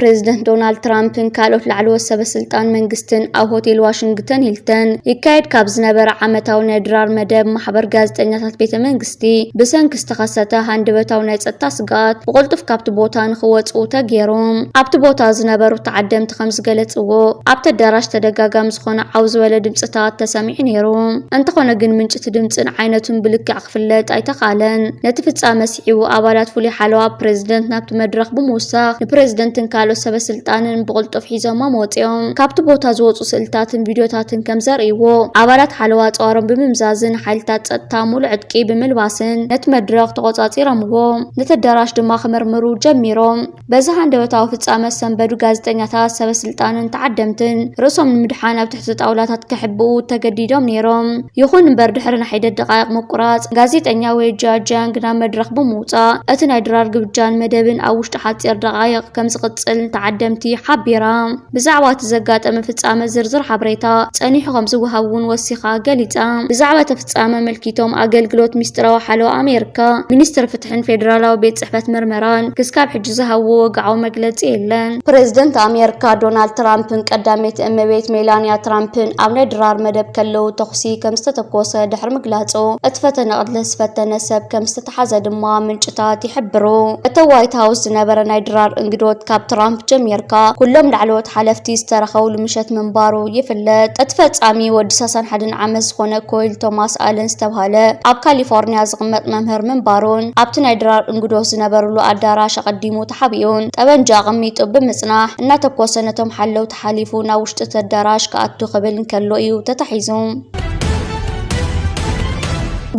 ፕሬዚደንት ዶናልድ ትራምፕን ካልኦት ላዕለዎት ሰበ ስልጣን መንግስትን ኣብ ሆቴል ዋሽንግተን ሂልተን ይካየድ ካብ ዝነበረ ዓመታዊ ናይ ድራር መደብ ማሕበር ጋዜጠኛታት ቤተ መንግስቲ ብሰንኪ ዝተኸሰተ ሃንደበታዊ ናይ ጸጥታ ስግኣት ብቕልጡፍ ካብቲ ቦታ ንኽወጽኡ ተገይሮም። ኣብቲ ቦታ ዝነበሩ ተዓደምቲ ከም ዝገለጽዎ፣ ኣብቲ ኣዳራሽ ተደጋጋሚ ዝኾነ ዓው ዝበለ ድምጽታት ተሰሚዑ ነይሩ። እንተኾነ ግን ምንጭ እቲ ድምጽን ዓይነቱን ብልክዕ ክፍለጥ ኣይተኻለን። ነቲ ፍጻመ ስዒቡ ኣባላት ፍሉይ ሓለዋ ፕሬዚደንት ናብቲ መድረኽ ብምውሳኽ ንፕሬዚደንትን ካልኦት ሰበ ስልጣንን ብቕልጡፍ ሒዞሞም ወጺኦም። ካብቲ ቦታ ዝወጹ ስእልታትን ቪድዮታትን ከም ዘርእይዎ፣ ኣባላት ሓለዋ ጸዋሮም ብምምዛዝን ሓይልታት ጸጥታ ሙሉእ ዕጥቂ ብምልባስን ነቲ መድረኽ ተቖጻጺሮምዎ። ነቲ ኣዳራሽ ድማ ክምርምሩ ጀሚሮም። በዚ ሃንደበታዊ ፍጻመ ዝሰንበዱ ጋዜጠኛታት፣ ሰበ ስልጣንን ተዓደምትን ርእሶም ንምድሓን ኣብ ትሕቲ ጣውላታት ክሕብኡ ተገዲዶም ነይሮም። ይኹን እምበር ድሕሪ ንሓይደት ደቃይቕ ምቁራጽ፣ ጋዜጠኛ ዌይ ጃ ጃንግ ናብ መድረኽ ብምውጻእ እቲ ናይ ድራር ግብጃን መደብን ኣብ ውሽጢ ሓጺር ደቃይቕ ከም ዝቕጽል ንተዓደምቲ ሓቢራ። ብዛዕባ እቲ ዘጋጠመ ፍጻመ ዝርዝር ሓበሬታ ጸኒሑ ከም ዝወሃብ እውን ወሲኻ ገሊጻ። ብዛዕባ እቲ ፍጻመ ኣመልኪቶም ኣገልግሎት ሚስጥራዊ ሓለዋ ኣሜሪካ፣ ሚኒስትሪ ፍትሕን ፌደራላዊ ቤት ጽሕፈት ምርመራን ክስካብ ሕጂ ዝሃብዎ ወግዓዊ መግለጺ የለን። ፕሬዚደንት ኣሜሪካ ዶናልድ ትራምፕን ቀዳመይቲ እመቤት ሜላንያ ትራምፕን ኣብ ናይ ድራር መደብ ከለዉ ተኹሲ ከም ዝተተኮሰ ድሕሪ ምግላጹ፣ እቲ ፈተነ ቅትለት ዝፈተነ ሰብ ከም ዝተተሓዘ ድማ ምንጭታት ይሕብሩ። እቲ ዋይት ሃውስ ዝነበረ ናይ ድራር እንግዶት ካብ ትራምፕ ጀሚርካ ኩሎም ላዕለዎት ሓለፍቲ ዝተረኸብሉ ምሸት ምንባሩ ይፍለጥ። እቲ ፈጻሚ ወዲ ሰሳን ሓደን ዓመት ዝኾነ ኮይል ቶማስ ኣለን ዝተባህለ ኣብ ካሊፎርኒያ ዝቕመጥ መምህር ምንባሩን ኣብቲ ናይ ድራር እንግዶት ዝነበርሉ ኣዳራሽ ኣቐዲሙ ተሓቢኡን ጠበንጃ ኣቐሚጡ ብምጽናሕ እናተኮሰ ነቶም ሓለውቲ ሓሊፉ ናብ ውሽጢ እቲ ኣዳራሽ ክኣቱ ክብል እንከሎ እዩ ተታሒዙ።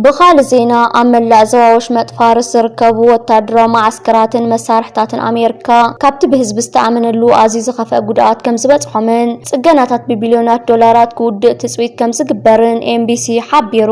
ብኻልእ ዜና፣ ኣብ መላእ ዞባ ወሽመጥ ፋርስ ዝርከቡ ወታደራዊ መዓስከራትን መሳርሕታትን ኣሜሪካ ካብቲ ብህዝቢ ዝተኣመነሉ ኣዝዩ ዝኸፍአ ጉድኣት ከም ዝበጽሖምን ጽገናታት ብቢልዮናት ዶላራት ክውድእ ትጽቢት ከም ዝግበርን ኤምቢሲ ሓቢሩ።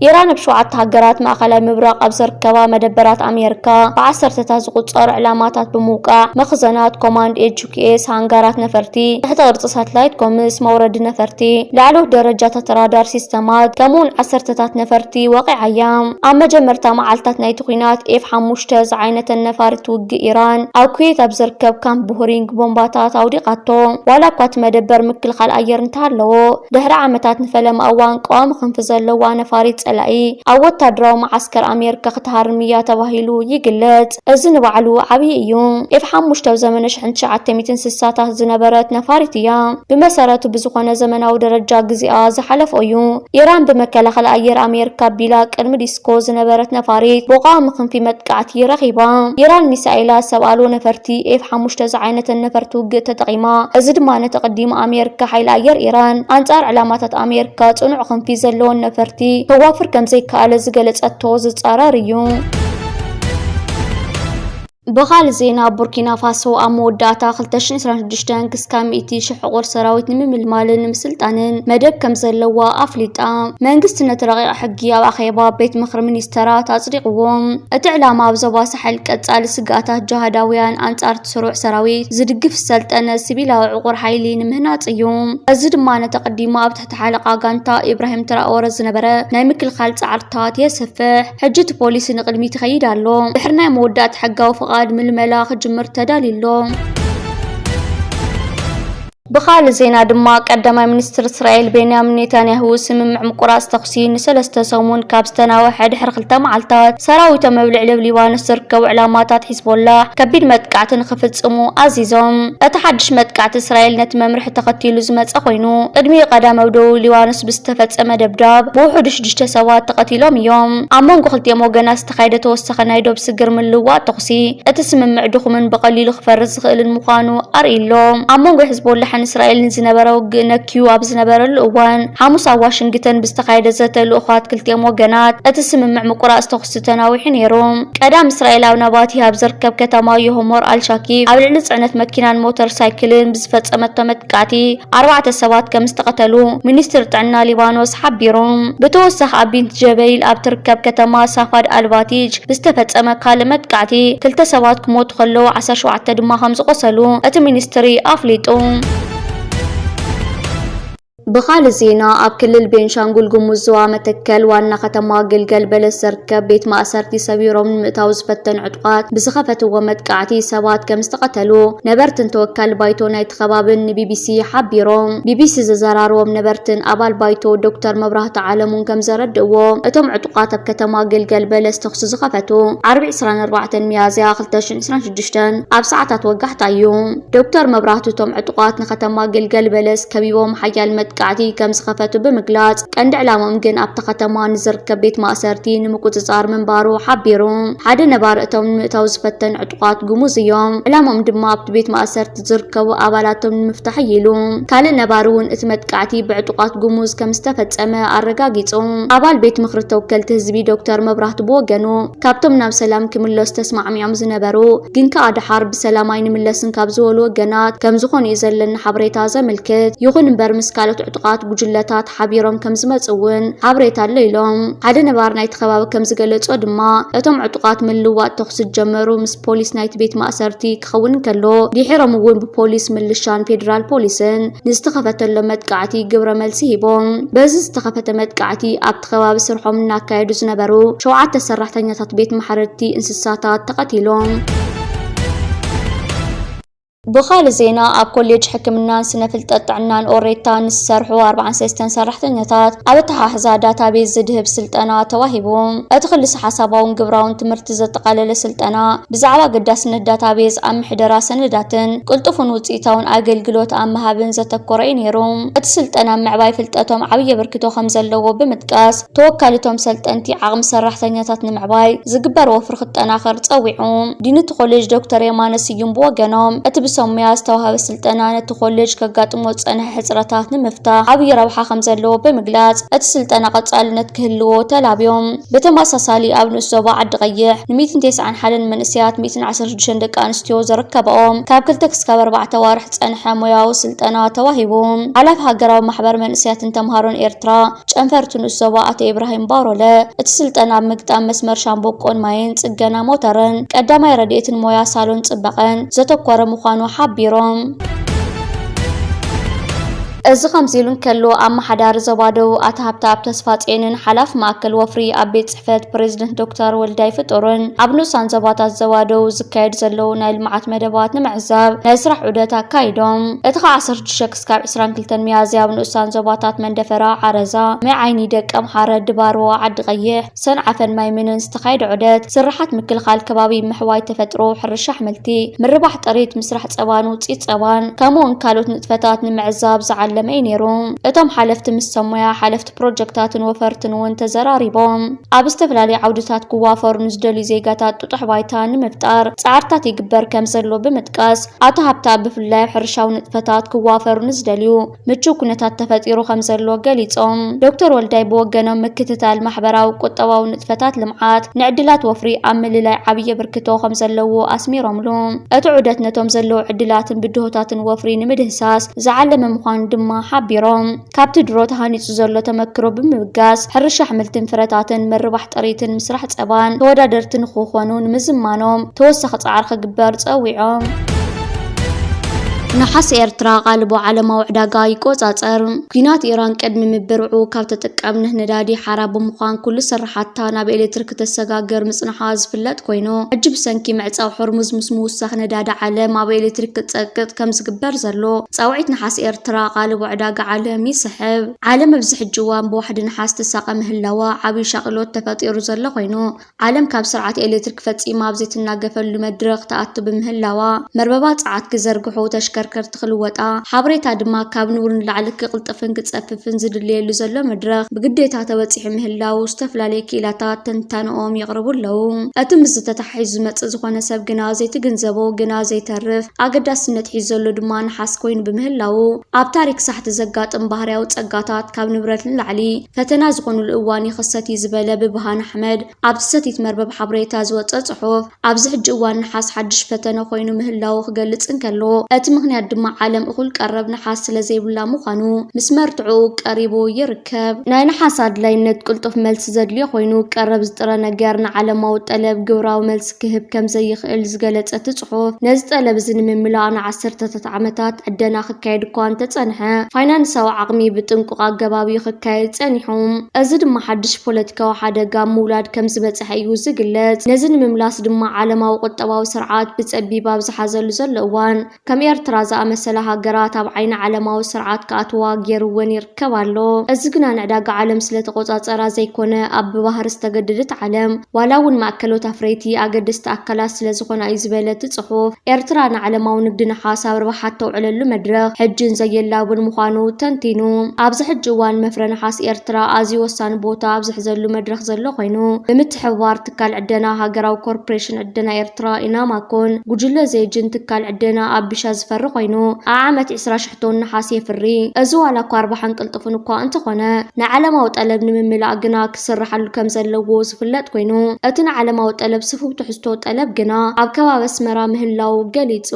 ኢራን ኣብ ሸውዓተ ሃገራት ማእኸላይ ምብራቕ ኣብ ዝርከባ መደበራት ኣሜሪካ ብዓሰርተታት ዝቑጸሩ ዕላማታት ብምውቃዕ፣ መኽዘናት፣ ኮማንድ ኤች ኪኤስ፣ ሃንጋራት ነፈርቲ፣ ትሕቲ ቅርጺ ሳትላይት ኮምስ፣ መውረዲ ነፈርቲ፣ ላዕለዎት ደረጃታት ራዳር ሲስተማት፣ ከምኡውን ዓሰርተታት ነፈርቲ ወቒዓ እያ። ኣብ መጀመርታ መዓልታት ናይቲ ኲናት፣ ኤፍ ሓሙሽተ ዝዓይነተን ነፋሪት ውግእ ኢራን ኣብ ኩዌት ኣብ ዝርከብ ካምፕ ቡህሪንግ ቦምባታት ኣውዲቓቶ። ዋላ እኳ እቲ መደበር ምክልኻል ኣየር እንተሃለዎ፣ ድሕሪ ዓመታት ንፈለማ እዋን ቀዋሚ ክንፊ ዘለዋ ነፋሪት ጸላኢ ኣብ ወታደራዊ መዓስከር ኣሜሪካ ክትሃርም እያ ተባሂሉ ይግለጽ። እዚ ንባዕሉ ዓብዪ እዩ። ኤፍ ሓሙሽተ ኣብ ዘመነ ሽሕን ትሽዓተ ሚእትን ስሳታት ዝነበረት ነፋሪት እያ። ብመሰረቱ ብዝኾነ ዘመናዊ ደረጃ ግዜኣ ዝሓለፎ እዩ። ኢራን ብመከላኸሊ ኣየር ኣሜሪካ ኣቢላ ቅድሚ ዲስኮ ዝነበረት ነፋሪት ብቐዋሚ ክንፊ መጥቃዕቲ ረኺባ። ኢራን ሚሳኤላት ሰብ ኣልቦ ነፈርቲ ኤፍ ሓሙሽተ ዝዓይነተን ነፈርቲ ውግእ ተጠቒማ። እዚ ድማ ነቲ ቅዲሙ ኣሜሪካ ሓይሊ ኣየር ኢራን ኣንጻር ዕላማታት ኣሜሪካ ጽኑዕ ክንፊ ዘለወን ነፈርቲ ከዋፍር ከም ዘይከኣለ ዝገለጸቶ ዝጻረር እዩ። ብኻልእ ዜና፣ ቡርኪና ፋሶ ኣብ መወዳእታ ክልተ ሽሕን ዕስራን ሽዱሽተን ክስካብ ሚእቲ ሽሕ ዕቑር ሰራዊት ንምምልማልን ንምስልጣንን መደብ ከም ዘለዋ ኣፍሊጣ። መንግስቲ ነቲ ረቂቕ ሕጊ ኣብ ኣኼባ ቤት ምኽሪ ሚኒስተራት ኣጽዲቕዎ። እቲ ዕላማ ኣብ ዞባ ሳሕል ቀጻሊ ስግኣታት ጅሃዳውያን ኣንጻር እቲ ስሩዕ ሰራዊት ዝድግፍ ዝሰልጠነ ሲቪላዊ ዕቑር ሓይሊ ንምህናጽ እዩ። እዚ ድማ ነቲ ኣቐዲሙ ኣብ ትሕቲ ሓለቓ ጋንታ ኢብራሂም ትራኦረ ዝነበረ ናይ ምክልኻል ጻዕርታት የስፍሕ። ሕጂ እቲ ፖሊሲ ንቕድሚት ይኸይድ ኣሎ። ድሕሪ ናይ መወዳእታ ሕጋዊ ፍቓድ ምልመላ ክጅምር ተዳልዩ ኣሎ። ብኻልእ ዜና ድማ፣ ቀዳማይ ሚኒስትር እስራኤል ቤንያሚን ኔታንያሁ ስምምዕ ምቁራጽ ተኹሲ ንሰለስተ ሰሙን ካብ ዝተናውሐ ድሕሪ ክልተ መዓልታት፣ ሰራዊቶም ኣብ ልዕሊ ኣብ ሊባኖስ ዝርከቡ ዕላማታት ሒዝቦላህ ከቢድ መጥቃዕቲ ንኽፍጽሙ ኣዚዞም። እቲ ሓድሽ መጥቃዕቲ እስራኤል ነቲ መምርሒ ተኸቲሉ ዝመጸ ኮይኑ፣ ቅድሚኡ ቀዳም ኣብ ደቡብ ሊባኖስ ብዝተፈጸመ ደብዳብ ብውሕዱ ሽዱሽተ ሰባት ተቐቲሎም እዮም። ኣብ መንጎ ክልቲኦም ወገናት ዝተኻየደ ተወሳኺ ናይ ዶብ ስግር ምልውዋጥ ተኹሲ፣ እቲ ስምምዕ ድኹምን ብቐሊሉ ክፈርስ ዝኽእልን ምዃኑ ኣርእዩ ኣሎ። ኣብ መንጎ ሕዝቦላሕን እስራኤልን ዝነበረ ውግእ ነክዩ ኣብ ዝነበረሉ እዋን፣ ሓሙስ ኣብ ዋሽንግተን ብዝተኻየደ ዘተ ልኡኻት ክልቲኦም ወገናት፣ እቲ ስምምዕ ምቁራጽ ተኹሲ ተናዊሑ ነይሩ። ቀዳም እስራኤል ኣብ ናባቲ ኣብ ዝርከብ ከተማ ዮሆሞር ኣልሻኪብ ኣብ ልዕሊ ጽዕነት መኪናን ሞተር ሳይክልን ብዝፈጸመቶ መጥቃዕቲ ኣርባዕተ ሰባት ከም ዝተቐተሉ ሚኒስትሪ ጥዕና ሊባኖስ ሓቢሩ። ብተወሳኺ ኣብ ቢንት ጀበይል ኣብ ትርከብ ከተማ ሳፋድ ኣልባቲጅ ብዝተፈጸመ ካልእ መጥቃዕቲ ክልተ ሰባት ክሞቱ ከለዉ ዓሰርተ ሸውዓተ ድማ ከም ዝቖሰሉ እቲ ሚኒስትሪ ኣፍሊጡ። ብኻልእ ዜና፣ ኣብ ክልል ቤንሻንጉል ጉሙዝ ዞባ መተከል ዋና ከተማ ግልገል በለስ ዝርከብ ቤት ማእሰርቲ ሰቢሮም ንምእታው ዝፈተኑ ዕጡቓት ብዝኸፈትዎ መጥቃዕቲ ሰባት ከም ዝተቐተሉ ነበርትን ተወካሊ ባይቶ ናይቲ ከባብን ንቢቢሲ ሓቢሮም። ቢቢሲ ዘዘራረቦም ነበርትን ኣባል ባይቶ ዶክተር መብራህቱ ዓለሙን ከም ዘረድእዎ፣ እቶም ዕጡቓት ኣብ ከተማ ግልገል በለስ ተኹሲ ዝኸፈቱ ዓርቢ ዕስራን ኣርባዕተን ሚያዝያ ክልተ ሽሕን ዕስራን ሽዱሽተን ኣብ ሰዓታት ወጋሕታ እዩ። ዶክተር መብራህቱ፣ እቶም ዕጡቓት ንከተማ ግልገል በለስ ከቢቦም ሓያል መጥቃዕቲ ከም ዝኸፈቱ ብምግላጽ፣ ቀንዲ ዕላምኦም ግን ኣብታ ከተማ ንዝርከብ ቤት ማእሰርቲ ንምቁጽጻር ምንባሩ ሓቢሩ። ሓደ ነባሪ፣ እቶም ንምእታው ዝፈተኑ ዕጡቓት ጉሙዝ እዮም። ዕላምኦም ድማ ኣብቲ ቤት ማእሰርቲ ዝርከቡ ኣባላቶም ንምፍታሕ እዩ ኢሉ። ካልእ ነባሪ እውን እቲ መጥቃዕቲ ብዕጡቓት ጉሙዝ ከም ዝተፈጸመ ኣረጋጊጹ። ኣባል ቤት ምኽሪ ተወከልቲ ህዝቢ ዶክተር መብራህቱ ብወገኑ፣ ካብቶም ናብ ሰላም ክምለሱ ተስማዕሚዖም ዝነበሩ፣ ግን ከኣ ደሓር ብሰላም ኣይንምለስን ካብ ዝበሉ ወገናት ከም ዝኾኑ እዩ ዘለና ሓበሬታ ዘመልክት። ይኹን እምበር፣ ምስ ካልኦት ዕጡቓት ጉጅለታት ሓቢሮም ከም ዝመጹ እውን ሓበሬታ ኣሎ ኢሎም። ሓደ ነባሪ ናይቲ ከባቢ ከም ዝገለጾ ድማ፣ እቶም ዕጡቓት ምልውዋጥ ተኹሲ ዝጀመሩ ምስ ፖሊስ ናይቲ ቤት ማእሰርቲ ክኸውን እንከሎ፣ ድሒሮም እውን ብፖሊስ፣ ምልሻን ፌዴራል ፖሊስን ንዝተኸፈተሎም መጥቃዕቲ ግብረ መልሲ ሂቦም። በዚ ዝተኸፈተ መጥቃዕቲ ኣብቲ ከባቢ ስርሖም እናካየዱ ዝነበሩ ሸውዓተ ሰራሕተኛታት ቤት ማሕረድቲ እንስሳታት ተቐቲሎም። ብኻልእ ዜና፣ ኣብ ኮሌጅ ሕክምናን ስነ ፍልጠት ጥዕናን ኦሬታን ዝሰርሑ ኣርባዓን ሰለስተን ሰራሕተኛታት ኣብ ኣተሓሕዛ ዳታቤዝ ዝድህብ ስልጠና ተዋሂቡ። እቲ ክልሰ ሓሳባውን ግብራውን ትምህርቲ ዘጠቓለለ ስልጠና ብዛዕባ ኣገዳስነት ዳታቤዝ ኣብ ምሕደራ ሰነዳትን ቅልጡፍን ውፅኢታውን ኣገልግሎት ኣብ ምሃብን ዘተኮረ እዩ ነይሩ። እቲ ስልጠና ኣብ ምዕባይ ፍልጠቶም ዓብዪ ኣበርክቶ ከም ዘለዎ ብምጥቃስ፣ ተወካሊ እቶም ሰልጠንቲ ዓቕሚ ሰራሕተኛታት ንምዕባይ ዝግበር ወፍሪ ክጠናኸር ጸዊዑ። ዲን እቲ ኮሌጅ ዶክተር የማነ ስዩም ብወገኖም፣ እቲ ብሰብ ሞያ ዝተዋህበ ስልጠና ነቲ ኮሌጅ ከጋጥሞ ዝጸንሐ ሕጽረታት ንምፍታሕ ዓብዪ ረብሓ ከም ዘለዎ ብምግላጽ፣ እቲ ስልጠና ቀጻልነት ክህልዎ ተላብዮም። ብተመሳሳሊ፣ ኣብ ንኡስ ዞባ ዓዲ ቀይሕ ን ሚእትን ተስዓን ሓደን መንእሰያት፣ ሚእትን ዓሰርተ ሽዱሽተን ደቂ ኣንስትዮ ዘርከበኦም ካብ ክልተ ክስካብ ኣርባዕተ ኣዋርሕ ዝጸንሐ ሞያዊ ስልጠና ተዋሂቡ። ሓላፊ ሃገራዊ ማሕበር መንእሰያትን ተምሃሮን ኤርትራ ጨንፈርቲ ንኡስ ዞባ ኣቶ ኢብራሂም ባሮለ፣ እቲ ስልጠና ኣብ ምግጣም መስመር ሻምበቆን ማይን፣ ጽገና ሞተርን ቀዳማይ ረድኤትን ሞያ ሳሎን ጽባቐን ዘተኮረ ምዃኑ ሓቢሮም። እዚ ከምዚ ኢሉ እንከሎ፣ ኣመሓዳሪ ዞባ ደቡብ ኣቶ ሃብተኣብ ተስፋጽዮንን ሓላፊ ማእከል ወፍሪ ኣብ ቤት ጽሕፈት ፕሬዝደንት ዶክተር ወልዳይ ፍጡርን ኣብ ንኡሳን ዞባታት ዞባ ደቡብ ዝካየዱ ዘለዉ ናይ ልምዓት መደባት ንምዕዛብ ናይ ስራሕ ዑደት ኣካይዶም። እቲ ካብ ዓሰርተ ሽዱሽተ ክስካብ ዕስራን ክልተን ሚያዝያ ኣብ ንኡሳን ዞባታት መንደፈራ፣ ዓረዛ፣ ማይ ዓይኒ፣ ደቀምሓረ፣ ድባርዋ፣ ዓዲ ቀይሕ፣ ሰንዓፈን ማይምንን ዝተኻየደ ዑደት፣ ስርሓት ምክልኻል ከባቢ፣ ምሕዋይ ተፈጥሮ፣ ሕርሻ ኣሕምልቲ፣ ምርባሕ ጥሪት፣ ምስራሕ ጸባን ውጽኢት ጸባን፣ ከምኡውን ካልኦት ንጥፈታት ንምዕዛብ ዝዓለመ እዩ ነይሩ። እቶም ሓለፍቲ ምስ ሰብ ሞያ፣ ሓለፍቲ ፕሮጀክታትን ወፈርትን እውን ተዘራሪቦም። ኣብ ዝተፈላለዩ ዓውድታት ክዋፈሩ ንዝደልዩ ዜጋታት ጥጡሕ ባይታ ንምፍጣር ጻዕርታት ይግበር ከም ዘሎ ብምጥቃስ፣ ኣቶ ሃብተኣብ ብፍላይ ኣብ ሕርሻዊ ንጥፈታት ክዋፈሩ ንዝደልዩ ምቹው ኩነታት ተፈጢሩ ከም ዘሎ ገሊጾም። ዶክተር ወልዳይ ብወገኖም፣ ምክትታል ማሕበራዊ ቁጠባዊ ንጥፈታት ልምዓት ንዕድላት ወፍሪ ኣብ ምልላይ ዓብዪ ኣበርክቶ ከም ዘለዎ ኣስሚሮምሉ። እቲ ዑደት ነቶም ዘለዉ ዕድላትን ብድሆታትን ወፍሪ ንምድህሳስ ዝዓለመ ምዃኑ ድማ ሓቢሮም። ካብቲ ድሮ ተሃኒጹ ዘሎ ተመክሮ ብምብጋስ፣ ሕርሻ ኣሕምልትን ፍረታትን፣ ምርባሕ ጥሪትን ምስራሕ ጸባን ተወዳደርቲ ንኽኾኑ ንምዝማኖም ተወሳኺ ጻዕሪ ክግበር ጸዊዖም። ነሓስ ኤርትራ ቃልቦ ዓለማዊ ዕዳጋ ይቆጻጸር። ኲናት ኢራን ቅድሚ ምብርዑ ካብ ተጠቃምነት ነዳዲ ሓራ ብምዃን ኩሉ ስራሓታ ናብ ኤሌክትሪክ ክተሰጋግር ምጽንሓ ዝፍለጥ ኮይኑ፣ ሕጂ ብሰንኪ ምዕጻው ሆርሙዝ ምስ ምውሳኽ ነዳዲ ዓለም ኣብ ኤሌክትሪክ ክጸቅጥ ከም ዝግበር ዘሎ ጻውዒት ነሓስ ኤርትራ ቃልቦ ዕዳጋ ዓለም ይስሕብ። ዓለም ኣብዚ ሕጂ እዋን ብዋሕዲ ነሓስ ትሳቐ ምህላዋ ዓብዪ ሻቕሎት ተፈጢሩ ዘሎ ኮይኑ፣ ዓለም ካብ ስርዓት ኤሌክትሪክ ፈጺማ ኣብ ዘይትናገፈሉ መድረኽ ትኣቱ ብምህላዋ፣ መርበባት ጸዓት ክዘርግሑ፣ ተሽከርከርቲ ክልወጣ፣ ሓበሬታ ድማ ካብ ንቡር ንላዕሊ ክቕልጥፍን ክጸፍፍን ዝድለየሉ ዘሎ መድረኽ ብግዴታ ተበጺሑ ምህላዉ ዝተፈላለዩ ክኢላታት ትንታነኦም የቕርቡ ኣለዉ። እቲ ምስዚ ተተሓሒዙ ዝመጽእ ዝኾነ ሰብ ግና ዘይትግንዘቦ ግና ዘይተርፍ ኣገዳስነት ሒዙ ዘሎ ድማ ነሓስ ኮይኑ ብምህላዉ፣ ኣብ ታሪክ ሳሕቲ ዘጋጥም ባህርያዊ ጸጋታት ካብ ንብረት ንላዕሊ ፈተና ዝኾኑሉ እዋን ይኽሰት እዩ ዝበለ ብብሃን ኣሕመድ፣ ኣብቲ ሰቲት መርበብ ሓበሬታ ዝወጸ ጽሑፍ፣ ኣብዚ ሕጂ እዋን ነሓስ ሓድሽ ፈተነ ኮይኑ ምህላዉ ክገልጽ እንከሎ፣ እቲ ምኽንያት ምኽንያት ድማ ዓለም እኹል ቀረብ ነሓስ ስለ ዘይብላ ምዃኑ ምስ መርትዕኡ ቀሪቡ ይርከብ። ናይ ነሓስ ኣድላይነት ቅልጡፍ መልሲ ዘድልዮ ኮይኑ፣ ቀረብ ዝጥረ ነገር ንዓለማዊ ጠለብ ግብራዊ መልሲ ክህብ ከም ዘይኽእል ዝገለጸ እቲ ጽሑፍ፣ ነዚ ጠለብ እዚ ንምምላእ ንዓሰርተታት ዓመታት ዕደና ክካየድ እኳ እንተጸንሐ፣ ፋይናንሳዊ ዓቕሚ ብጥንቁቕ ኣገባብ እዩ ክካየድ ጸኒሑ። እዚ ድማ ሓድሽ ፖለቲካዊ ሓደጋ ምውላድ ከም ዝበጽሐ እዩ ዝግለጽ። ነዚ ንምምላስ ድማ ዓለማዊ ቁጠባዊ ስርዓት ብጸቢብ ኣብ ዝሓዘሉ ዘሎ እዋን፣ ከም ኤርትራ ዝኣመሰላ ሃገራት ኣብ ዓይኒ ዓለማዊ ስርዓት ክኣትዋ ገይርወን ይርከብ ኣሎ። እዚ ግና ንዕዳጋ ዓለም ስለ ተቖጻጸራ ዘይኮነ፣ ኣብ ብባህሪ ዝተገደደት ዓለም፣ ዋላ እውን ማእከሎት ኣፍረይቲ ኣገደስቲ ኣካላት ስለ ዝኾና እዩ ዝበለ እቲ ጽሑፍ፣ ኤርትራ ንዓለማዊ ንግዲ ነሓስ ኣብ ረብሓ እተውዕለሉ መድረኽ ሕጅን ዘየላቡን ምዃኑ ተንቲኑ። ኣብዚ ሕጂ እዋን መፍረ ነሓስ ኤርትራ ኣዝዩ ወሳኒ ቦታ ኣብ ዝሕዘሉ መድረኽ ዘሎ ኮይኑ፣ ብምትሕብባር ትካል ዕደና ሃገራዊ ኮርፖሬሽን ዕደና ኤርትራ ኢናማኮን ጉጅለ ዜጅን ትካል ዕደና ኣቢሻ ዝፈሪ ኮይኑ፣ ኣብ ዓመት ዕስራ ሽሕ ቶን ነሓስ የፍሪ። እዚ ዋላ እኳ ኣርባሓን ቅልጥፉን እኳ እንተኾነ፣ ንዓለማዊ ጠለብ ንምምላእ ግና ክስርሓሉ ከም ዘለዎ ዝፍለጥ ኮይኑ፣ እቲ ንዓለማዊ ጠለብ ስፉው ትሕዝቶ ጠለብ ግና ኣብ ከባቢ ኣስመራ ምህላው ገሊጹ።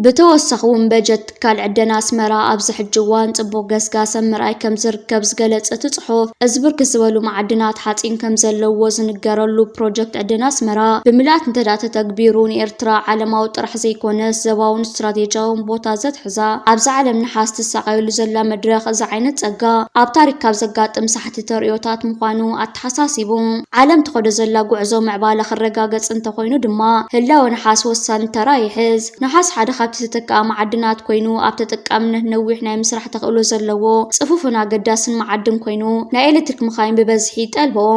ብተወሳኺ እውን በጀት ትካል ዕደና ኣስመራ ኣብዚ ሕጂ እዋን ጽቡቕ ገስጋስ ኣብ ምርኣይ ከም ዝርከብ ዝገለጸ እቲ ጽሑፍ፣ እዚ ብርክት ዝበሉ መዓድናት ሓጺን ከም ዘለዎ ዝንገረሉ ፕሮጀክት ዕደና ኣስመራ ብምልኣት እንተደኣ ተተግቢሩ፣ ንኤርትራ ዓለማዊ ጥራሕ ዘይኮነስ ዘባውን ስትራቴጂያውን ቦታ ዘትሕዛ፣ ኣብዛ ዓለም ነሓስ ትሳቐየሉ ዘላ መድረኽ፣ እዚ ዓይነት ጸጋ ኣብ ታሪኽ ካብ ዘጋጥም ሳሕቲ ተርእዮታት ምዃኑ ኣተሓሳሲቡ። ዓለም ትኸዶ ዘላ ጉዕዞ ምዕባለ ክረጋገጽ እንተኾይኑ ድማ፣ ህላወ ነሓስ ወሳኒ ተራ ይሕዝ። ነሓስ ሓደ ካብቲ ዝተተክኣ መዓድናት ኮይኑ፣ ኣብ ተጠቃምነት ነዊሕ ናይ ምስራሕ ተኽእሎ ዘለዎ ጽፉፍን ኣገዳስን መዓድን ኮይኑ፣ ናይ ኤሌክትሪክ መኻይን ብበዝሒ ይጠልብኦ።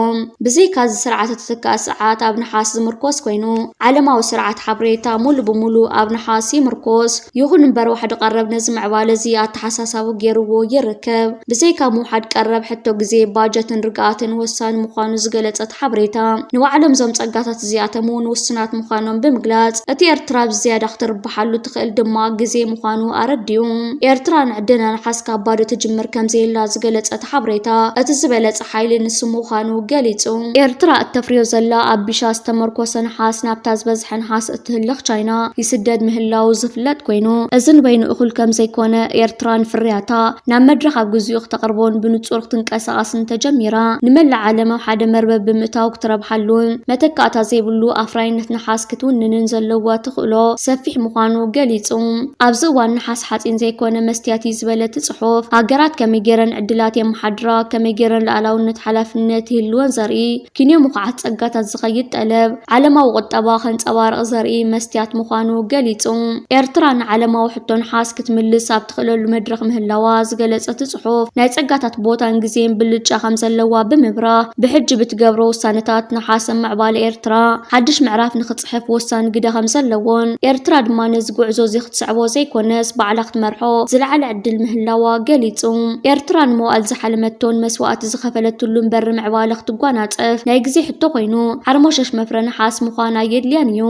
ብዘይካ እዚ፣ ስርዓተ ተተካኢ ስርዓት ኣብ ነሓስ ዝምርኮስ ኮይኑ፣ ዓለማዊ ስርዓት ሓበሬታ ሙሉ ብሙሉ ኣብ ነሓስ ይምርኮስ። ይኹን እምበር፣ ዋሕዲ ቀረብ ነዚ ምዕባለ እዚ ኣተሓሳሳቢ ገይርዎ ይርከብ። ብዘይካ ምውሓድ ቀረብ፣ ሕቶ ግዜ፣ ባጀትን ርግኣትን ወሳኒ ምዃኑ ዝገለጸ እቲ ሓበሬታ፣ ንባዕሎም እዞም ጸጋታት እዚኣቶም እውን ውሱናት ምዃኖም ብምግላጽ፣ እቲ ኤርትራ ብዝያዳ ክትርብሓሉ ትኽእል ድማ ግዜ ምዃኑ ኣረዲኡ። ኤርትራ ንዕደና ነሓስ ካብ ባዶ ትጅምር ከም ዘየላ ዝገለጸ እቲ ሓበሬታ፣ እቲ ዝበለጸ ሓይሊ ንሱ ምዃኑ ገሊጹ። ኤርትራ እተፍርዮ ዘላ ኣብ ቢሻ ዝተመርኮሰ ነሓስ ናብታ ዝበዝሐ ነሓስ እትህልኽ ቻይና ይስደድ ምህላው ዝፍለጥ ኮይኑ፣ እዚ ንበይኑ እኹል ከም ዘይኮነ፣ ኤርትራ ንፍርያታ ናብ መድረኽ ኣብ ግዚኡ ክተቕርቦን ብንጹር ክትንቀሳቐስን ተጀሚራ፣ ንመላእ ዓለም ኣብ ሓደ መርበብ ብምእታው ክትረብሓሉን መተካእታ ዘይብሉ ኣፍራይነት ነሓስ ክትውንንን ዘለዋ ተኽእሎ ሰፊሕ ምዃኑ ገሊጹ። ኣብዚ እዋን ነሓስ ሓጺን ዘይኮነ መስትያት እዩ ዝበለ እቲ ጽሑፍ፣ ሃገራት ከመይ ገይረን ዕድላት የመሓድራ፣ ከመይ ገይረን ሉዓላውነት ሓላፍነት ይህልወን ዘርኢ፣ ኪንዮ ምኹዓት ጸጋታት ዝኸይድ ጠለብ፣ ዓለማዊ ቁጠባ ከንጸባርቕ ዘርኢ መስትያት ምዃኑ ገሊጹ። ኤርትራ ንዓለማዊ ሕቶ ነሓስ ክትምልስ ኣብ ትኽእለሉ መድረኽ ምህላዋ ዝገለጸ እቲ ጽሑፍ፣ ናይ ጸጋታት ቦታን ግዜን ብልጫ ከም ዘለዋ ብምብራህ፣ ብሕጂ ብትገብሮ ውሳነታት ነሓስ ኣብ ምዕባለ ኤርትራ ሓድሽ ምዕራፍ ንኽጽሕፍ ወሳኒ ግደ ከም ዘለዎን፣ ኤርትራ ድማ ነዚ ጉዕዞ እዚ ክትስዕቦ ዘይኮነስ ባዕላ ክትመርሖ ዝለዓለ ዕድል ምህላዋ ገሊጹ። ኤርትራ ንመዋእል ዝሓለመቶን መስዋእቲ ዝኸፈለትሉን በሪ ምዕባለ ክትጓናጸፍ ናይ ግዜ ሕቶ ኮይኑ፣ ዓርሞሸሽ መፍረ ነሓስ ምዃን ኣየድልያን እዩ።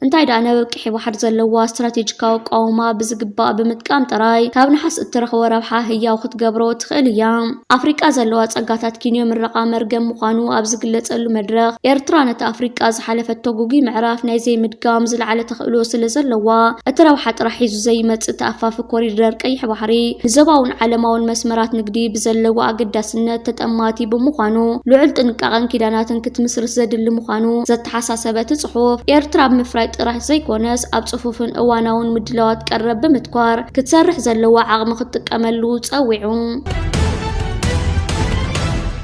እንታይ ደኣ፣ ነብብ ቀይሕ ባሕሪ ዘለዋ ስትራቴጂካዊ ኣቃውማ ብዝግባእ ብምጥቃም ጥራይ፣ ካብ ነሓስ እትረኽቦ ረብሓ ህያው ክትገብሮ ትኽእል እያ። ኣፍሪቃ ዘለዋ ጸጋታት ኪንዮ ምረቓ መርገም ምዃኑ ኣብ ዝግለጸሉ መድረኽ፣ ኤርትራ ነቲ ኣፍሪቃ ዝሓለፈቶ ግጉይ ምዕራፍ ናይ ዘይምድጋም ዝለዓለ ተኽእሎ ስለ ዘለዋ፣ እቲ ረብሓ ጥራሕ ሒዙ ዘይመጽእ ተኣፋፊ ኮሪደር ቀይሕ ባሕሪ፣ ንዞባውን ዓለማውን መስመራት ንግዲ ብዘለዎ ኣገዳስነት ተጠማቲ ብምዃኑ፣ ልዑል ጥንቃቐን ኪዳናትን ክትምስርት ዘድሊ ምዃኑ ዘተሓሳሰበ እቲ ጽሑፍ፣ ኤርትራ ኣብ ምፍራይ ጥራሕ ዘይኮነስ፣ ኣብ ጽፉፍን እዋናውን ምድላዋት ቀረብ ብምትኳር፣ ክትሰርሕ ዘለዋ ዓቕሚ ክትጥቀመሉ ጸዊዑ።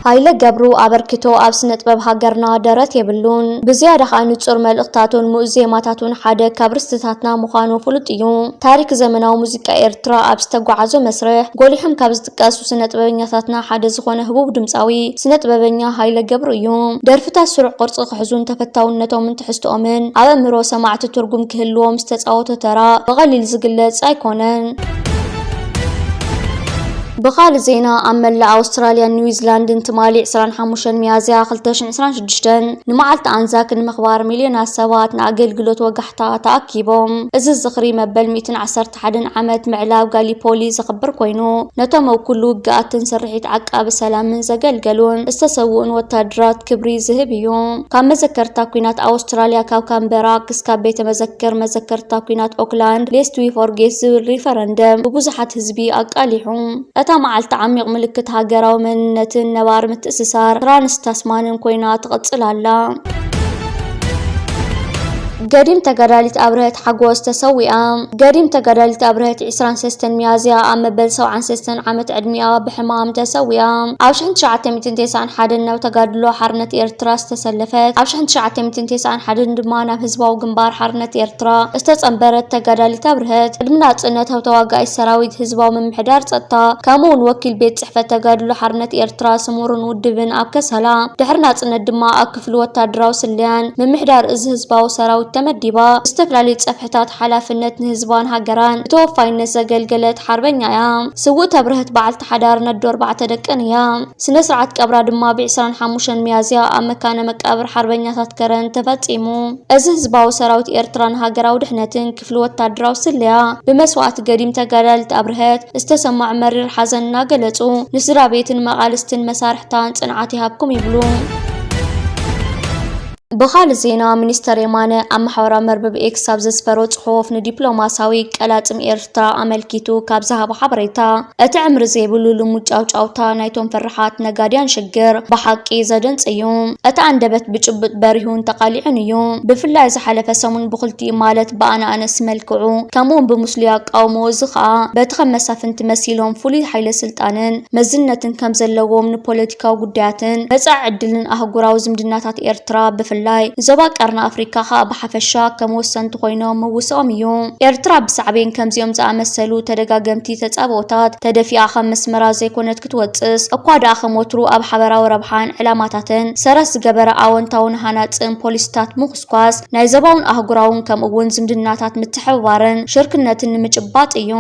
ሃይለ ገብሩ ኣበርክቶ ኣብ ስነ ጥበብ ሃገርና ደረት የብሉን። ብዝያዳ ከኣ ንጹር መልእኽታቱን ምኡዝ ዜማታቱን ሓደ ካብ ርስታትና ምዃኑ ፍሉጥ እዩ። ታሪክ ዘመናዊ ሙዚቃ ኤርትራ ኣብ ዝተጓዓዞ መስርሕ ጎሊሖም ካብ ዝጥቀሱ ስነ ጥበበኛታትና ሓደ ዝኾነ ህቡብ ድምጻዊ ስነ ጥበበኛ ሃይለ ገብሩ እዩ። ደርፍታት ስሩዕ ቅርጺ ክሕዙን ተፈታውነቶምን ትሕዝቶኦምን ኣብ ኣእምሮ ሰማዕቲ ትርጉም ክህልዎም ዝተጻወቶ ተራ ብቐሊል ዝግለጽ ኣይኮነን። ብኻልእ ዜና፣ ኣብ መላእ ኣውስትራልያን ኒውዚላንድን ትማሊ ዕስራን ሓሙሽተን ሚያዝያ ክልተ ሽሕን ዕስራን ሽዱሽተን ንመዓልቲ ኣንዛክ ንምኽባር ሚልዮናት ሰባት ንኣገልግሎት ወጋሕታ ተኣኪቦም። እዚ ዝኽሪ መበል ሚእትን ዓሰርተ ሓደን ዓመት ምዕላብ ጋሊፖሊ ዘኽብር ኮይኑ፣ ነቶም ኣብ ኩሉ ውግኣትን ስርሒት ዓቃቢ ሰላምን ዘገልገሉን ዝተሰውኡን ወታደራት ክብሪ ዝህብ እዩ። ካብ መዘከርታ ኲናት ኣውስትራልያ ካብ ካምበራ ክስካብ ቤተ መዘክር መዘከርታ ኲናት ኦክላንድ ሌስት ዊ ፎርጌት ዝብል ሪፈረንደም ብብዙሓት ህዝቢ ኣቃሊሑ። እታ መዓልቲ ዓሚቕ ምልክት ሃገራዊ መንነትን ነባሪ ምትእስሳር ትራንስ ታስማንን ኮይና ትቕጽል ኣላ። ገዲም ተጋዳሊት ኣብርሀት ሓጎስ ተሰዊኣ። ገዲም ተጋዳሊት ኣብርሀት ዕስራን ሰለስተን ሚያዝያ ኣብ መበል ሰብዓን ሰለስተን ዓመት ዕድሚኣ ብሕማም ተሰዊኣ። ኣብ ሽሕን ትሽዓተ ሚእትን ተስዓን ሓደን ናብ ተጋድሎ ሓርነት ኤርትራ ዝተሰለፈት፣ ኣብ ሽሕን ትሽዓተ ሚእትን ተስዓን ሓደን ድማ ናብ ህዝባዊ ግንባር ሓርነት ኤርትራ ዝተጸንበረት ተጋዳሊት ኣብርሀት፣ ቅድሚ ናጽነት ኣብ ተዋጋኢ ሰራዊት ህዝባዊ ምምሕዳር ጸጥታ፣ ከምኡ እውን ወኪል ቤት ጽሕፈት ተጋድሎ ሓርነት ኤርትራ ስሙርን ውድብን ኣብ ከሰላ፣ ድሕሪ ናጽነት ድማ ኣብ ክፍሊ ወታደራዊ ስለያን ምምሕዳር እዚ ህዝባዊ ሰራዊት ተመዲባ፣ ዝተፈላለዩ ጸፍሕታት ሓላፍነት ንህዝባን ሃገራን ብተወፋይነት ዘገልገለት ሓርበኛ እያ። ስውእቲ ኣብርሀት በዓልቲ ሓዳር ነዶ ኣርባዕተ ደቀን እያ። ስነ ስርዓት ቀብራ ድማ ብ ዕስራን ሓሙሽተን ሚያዝያ ኣብ መካነ መቃብር ሓርበኛታት ከረን ተፈጺሙ። እዚ ህዝባዊ ሰራዊት ኤርትራን ሃገራዊ ድሕነትን ክፍሊ ወታደራዊ ስለያ ብመስዋእቲ ገዲም ተጋዳሊት ኣብርሀት ዝተሰምዖ መሪር ሓዘን እናገለጹ፣ ንስድራ ቤትን መቓልስትን መሳርሕታን ጽንዓት ይሃብኩም ይብሉ። ብኻልእ ዜና፣ ሚኒስተር የማነ ኣብ ማሕበራዊ መርበብ ኤክስ ኣብ ዘስፈሮ ጽሑፍ፣ ንዲፕሎማሳዊ ቀላጽም ኤርትራ ኣመልኪቱ ካብ ዝሃቦ ሓበሬታ፣ እቲ ዕምሪ ዘይብሉ ልሙድ ጫውጫውታ ናይቶም ፈራሓት ነጋድያን ሽግር ብሓቂ ዘደንጽ እዩ። እቲ ኣንደበት ብጭቡጥ በሪሁን ተቓሊዑን እዩ። ብፍላይ ዝሓለፈ ሰሙን ብኽልቲኡ፣ ማለት ብኣነ ኣነስ መልክዑ፣ ከምኡውን ብምስሉይ ኣቃውሞ፣ እዚ ኸኣ በቲ ከም መሳፍንቲ መሲሎም ፍሉይ ሓይለ ስልጣንን መዝነትን ከም ዘለዎም ንፖለቲካዊ ጉዳያትን መጻኢ ዕድልን ኣህጉራዊ ዝምድናታት ኤርትራ ብፍላይ ንዞባ ቀርኒ ኣፍሪካ ኸኣ ብሓፈሻ ከም ወሰንቲ ኮይኖም ምውስኦም እዩ። ኤርትራ ብሳዕቤን ከምዚኦም ዝኣመሰሉ ተደጋገምቲ ተጻብኦታት ተደፊኣ ካብ መስመራ ዘይኮነት ክትወጽስ፣ እኳ ደኣ ከም ወትሩ ኣብ ሓበራዊ ረብሓን ዕላማታትን ሰረት ዝገበረ ኣወንታውን ሃናጽን ፖሊሲታት ምኹስኳስ ናይ ዞባውን ኣህጉራውን ከምኡ እውን ዝምድናታት ምትሕብባርን ሽርክነትን ንምጭባጥ እዩ።